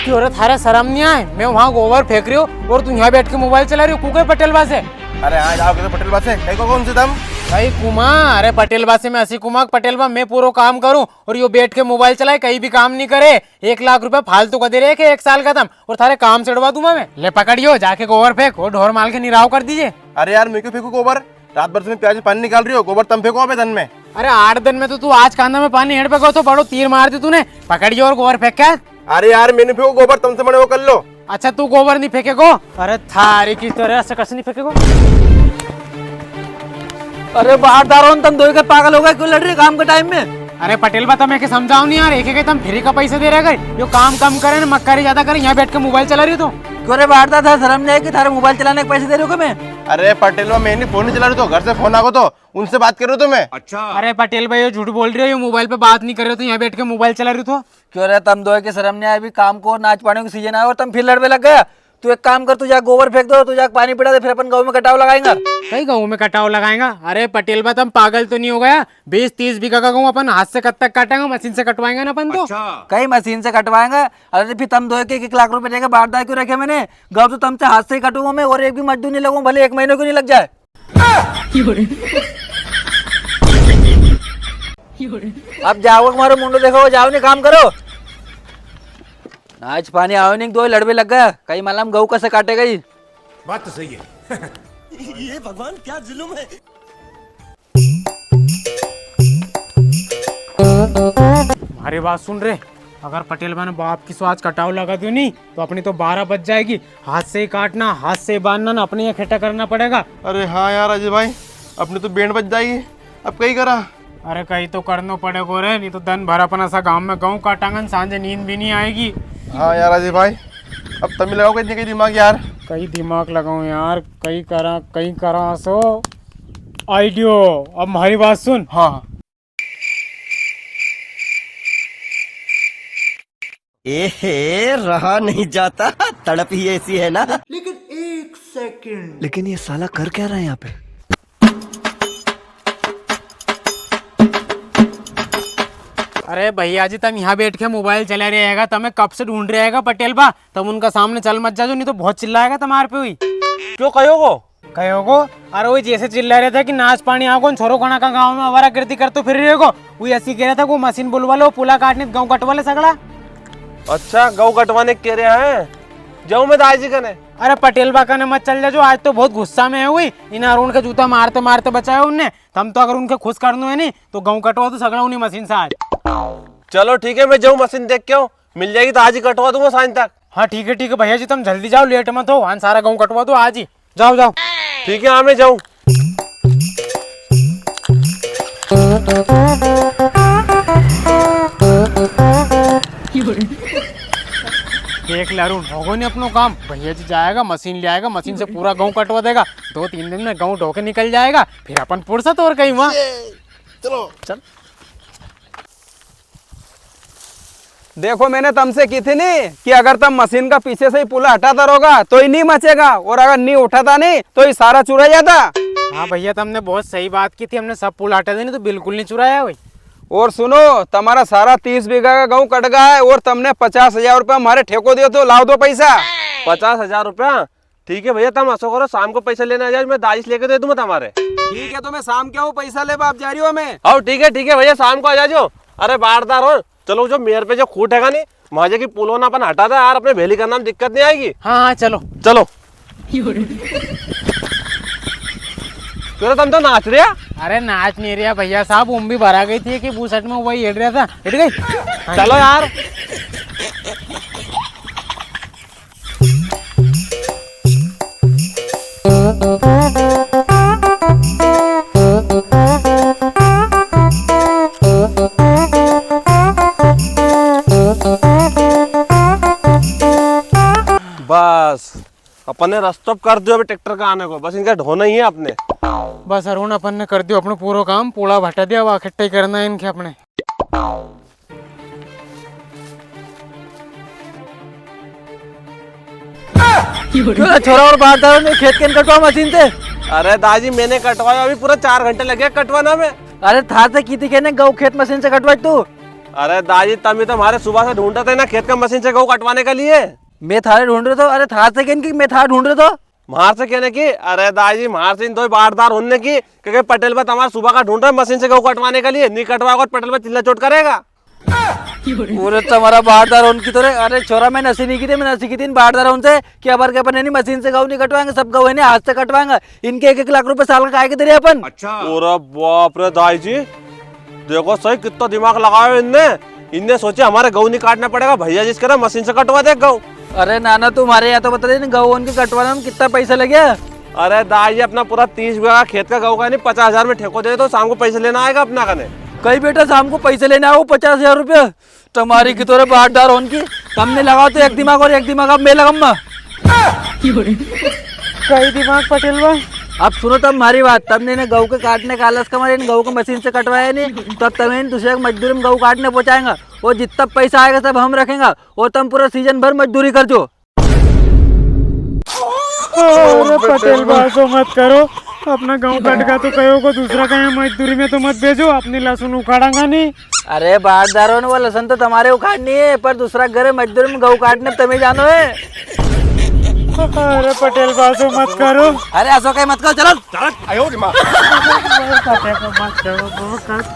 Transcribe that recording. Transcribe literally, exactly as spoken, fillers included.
क्यों रे, थारे शर्म नी आए? मैं वहाँ गोबर फेंक रियो हूँ और तू यहाँ बैठ के मोबाइल चला रियो, कूँ के पटेल बा से? अरे हाँ, जाओ के तो पटेल बा से, कई को कौन से दम? कई कूँ मैं, अरे पटेल बा से मैं असी कूँ मैं, पटेल बा मैं पूरो काम करूँ और यो बैठ के मोबाइल चलाए, कई भी काम नी करे। एक लाख रुपया फालतू का दे रियो है के एक साल का तम, और थारे काम से उड़वा दूंगा मैं। ले पकड़ियो, जाके गोबर फेंक और ढोर माल के निराव कर दीजे। अरे यार, मैं क्यों फेंकू गोबर? रात भर से मैं प्याज में पानी निकाल रियो हूँ, गोबर तम फेंको अबे दन में। अरे आठ दन में तो तू आज कांदा में पानी हेड़ पे गयो तो बड़ो तीर मार दी तूने। पकड़ियो और गोबर फेंक के। अरे यार, मैं नी फेंकू गोबर, तम से मने वो कर लो। अच्छा, तू गोबर नी फेंकेगो? अरे थारी की तो रे, ऐसे कैसे नी फेंकेगो? अरे बाटदारों, तम दोई के पागल हो गया, क्यों लड़ रहे काम के टाइम में? अरे पटेल बा, तम एके समझाओ नी यार, एके के तम फ्री का पैसा दे रहे हो, यो काम कम करे ना, मक्कारी ज्यादा करे, यहाँ बैठ के मोबाइल चला रियो तू। क्यों रे बाटदार, थारे शर्म नी आई कि थारे मोबाइल चलाने के पैसे दे रियो हूँ मैं? अरे पटेल बा, मैं नी फोन नी चला रियो थो, घर से फोन आगो थो, उनसे बात कर रियो थो मैं। अच्छा। अरे पटेल बा, यो झूठ बोल रियो, यो मोबाइल पे बात नी कर रियो थो, यहाँ बैठ के मोबाइल चला रियो थो। क्यों रे, तम दोई के शर्म नी आई? अभी काम को नाच पानी को सीजन आयो और तम फिर लड़वे लग गया। तू एक काम कर, तू जा गोबर फेंक दे, तू जा पानी पिला दे, फिर अपन गऊँ में कटाव लगाएंगा। कई गऊँ में कटाव लगाएंगा? अरे पटेल बा, तम पागल तो नी हो गया? बीस तीस बीघा का गऊँ अपन हाथ से कद तक काटेंगा, मशीन से कटवाएंगा ना अपन तो। अच्छा। कई मशीन से कटवाएंगा? अरे फिर तम दोई के एक एक लाख रुपए देके बाटदार क्यों रखे मैंने? गऊँ तो तमसे हाथ से ही कटूंगा मैं, और एक भी मजदूर नी लगूंगा, भले एक महीने को नी लग जाए। अब जाओ, मारो मुंडो देखो, जाओ नी, काम करो। नाच पानी आयो नी, दोई लड़वे लग गया, कई मालूम गऊँ कसे काटेगा ई। बात तो सही है। ये भगवान, क्या जुल्म है। म्हारी बात सुन रे, अगर पटेल बा ने बाप की सो आज कटाव लगा दियो नी, तो अपनी तो बारह बज जाएगी। हाथ से ही काटना, हाथ से ही बांधना ना, अपने यहाँ इकट्ठा करना पड़ेगा। अरे हाँ यार अजय भाई, अपनी तो बैंड बज जाएगी, अब कई करा? अरे कई तो करनो पड़ेगो रे, नी तो दन भर अपन असा गांव में गऊँ काटांगा न, सांझे नींद भी नी आएगी। हाँ यार अजय भाई, अब तमी लगाओ कई, कई दिमाग यार। कई दिमाग लगाऊं यार, कई करा, कई करा सो आइडियो। अब म्हारी बात सुन। हाँ। एहे, रहा नहीं जाता, तड़प ही ऐसी है ना। लेकिन एक सेकंड। लेकिन ये साला कर क्या रहा है यहाँ पे? अरे भैया जी, तम यहाँ बैठ के मोबाइल चला रिया हैगा, तमे कब से ढूंढ रिया हैगा पटेल बा। तम उनका सामने चल मत जाजो, नी तो बहुत चिल्लाएगा तमारे पे हुई। क्यों, कई होगो? कई होगो? अरे वही जैसे चिल्ला रिया था कि नाच पानी आगो, छोरो कणा का गांव में आवारागर्दी करतो फिर रिया को, वही असी कह रिया था कि वो मशीन बुलवा लो, पुला काटने गऊँ कटवा ले सगळा। अच्छा, गऊँ कटवाने कह रिया है, जाऊँ मैं दाई जी कने। अरे पटेल बा कने मत चल जाजो, आज तो बहुत गुस्सा में है हुई। इन अरुण के जूता मारते मारते बचायो उनने। तम तो अगर उनके खुश करनो है नी, तो गऊँ कटवा दो सगळा उनी मशीन से आज। चलो ठीक है, मैं जाऊँ मशीन देख के आऊँ, मिल जाएगी तो आज ही कटवा दूंगा सांझ तक। हाँ ठीक है, ठीक है भैया जी, तम जल्दी जाओ, लेट मत हो, हाँ सारा गऊँ कटवा दो आज ही, जाओ जाओ। ठीक है, हाँ मैं जाऊँ। देख ले अरुण, होगो नी अपनो काम। भैया जी जाएगा, मशीन ले आएगा, मशीन से पूरा गऊँ कटवा देगा। दो तीन दिन में गऊँ ढो के निकल जाएगा, फिर अपन फुर्सत और कई वहाँ। चलो। चल। देखो, मैंने तमसे की थी नी कि अगर तम मशीन का पीछे से ही पुला हटाता रहोगा तो ही नी मचेगा, और अगर नी उठाता नी तो ही सारा चुरा जाता। हाँ भैया, तमने बहुत सही बात की थी, हमने सब पुला हटा दिया, नी तो बिल्कुल नी चुराया भाई। और सुनो, तमारा सारा तीस बीघा का गऊँ कट गया है और तमने पचास हजार रुपया म्हारे ठेको दियो, तो लाओ दो पैसा। पचास हजार रुपया? ठीक है भैया, तम असो करो, शाम को पैसा लेने आ जाओ, मैं दाई से लेके दे दूंगा तमारे। ठीक है, तो मैं शाम के आऊँ, पैसा लेबा आप जा रियो मैं। हाँ ठीक है, ठीक है भैया, शाम को आ जाजो। अरे बारदार हो, चलो जो मेर पे जो खूट हैगा नी, म्हारे की पुलो ना अपन हटा दे यार, अपने भेली करना में दिक्कत नी आएगी। हाँ, हाँ, चलो। चलो। क्यों रे, तम तो नाच रिया? अरे नाच नी रिया भैया साहब, उम भी भरा गई थी कि बुसट में वही हिट रिया था, हिट गई। चलो यार। बस, अपन ने रस्तो कर दियो अभी ट्रैक्टर का आने को, बस इनका ढोना ही है अपने। बस अरुण, अपन ने कर दियो अपनो पूरो काम, पूरा भटा दिया, अब इकट्ठा ही करना है इनके अपने। क्यों रे छोरा और बारदार ने खेत के कटवा मशीन से? अरे दाजी, मैंने कटवाया, अभी पूरा चार घंटे लगे कटवाना में। अरे थार से की थी कहने गऊँ खेत मशीन से कटवाई तू? अरे दाई जी, तमी तो म्हारे सुबह से ढूंढ रहे थे ना खेत का मशीन से गऊ कटवाने के लिए। मैं थारे ढूंढ रहे तो? अरे थार से कहने की मैं थार ढूंढ रहे तो? म्हार से कहने की? अरे दाई जी, म्हार से इन दो बाटदार होने की, क्योंकि पटेल बा तमारे सुबह का ढूंढ रहे मशीन से गऊ कटवाने के लिए, नी कटवाओगा तो पटेल बा चिल्ला चोट करेगा। अरे तमारा बाटदार होने की तो रे, अरे छोरा, मैं नसी नी की थी, मैं नसी की थी इन बाटदार होने से कि अबर के अपन है नी मशीन से गऊ नी कटवाएंगे, सब गऊ है नी हाथ से कटवाएंगे। इनके एक एक लाख रुपए साल का काय के दे रहे अपन? अच्छा। अरे बाप रे दाई जी, देखो सही कितना दिमाग लगायो इनने। इनने सोचे हमारे गऊ नी काटना पड़ेगा, भैया जी इसके ना मशीन से कटवा दे गऊ। अरे नाना, तू म्हारे यहाँ तो बता दे, इन गऊ होन के कटवाने में कितना पैसा लगे? अरे दाई जी, अपना पूरा तीस बीघा खेत का गऊ का नी, पचास हजार में ठेको दे दो, शाम को पैसे लेना आएगा अपना कने। कई बेटा, शाम को पैसे लेना आओ पचास हजार रुपया? तमारी की तो रे बाटदार होन की, तमने लगाओ तो एक दिमाग और एक दिमाग अब मैं लगाऊंगा। कई दिमाग पटेल बा? अब सुनो तम म्हारी बात, तमने इन्हें गऊ के काटने का आलस का मारे इन गऊ को मशीन से कटवाया नी, तो अब तमें इन दूसरे के मजदूरी में गऊ काटने पहुंचाएंगा, और जितना पैसा आएगा सब हम रखेंगा, और तम पूरा सीजन भर मजदूरी कर जो। अरे पटेल बा, असो मत करो, अपना गऊ कट गया तो कहो को दूसरा कहीं मजदूरी में तो मत भेजो, अपनी लहसुन उखाड़ांगा नी। अरे बाटदार होन, वो लसन तो तमारे उखाड़नी है, पर दूसरा घर मजदूरी में गऊ काटने तमें जानो है। अरे पटेल बा, असो मत करो। अरे असो कहीं मत करो, चलो। चलो, आयो रे माँ। पटेल बा, मत करो, बहुत गलत।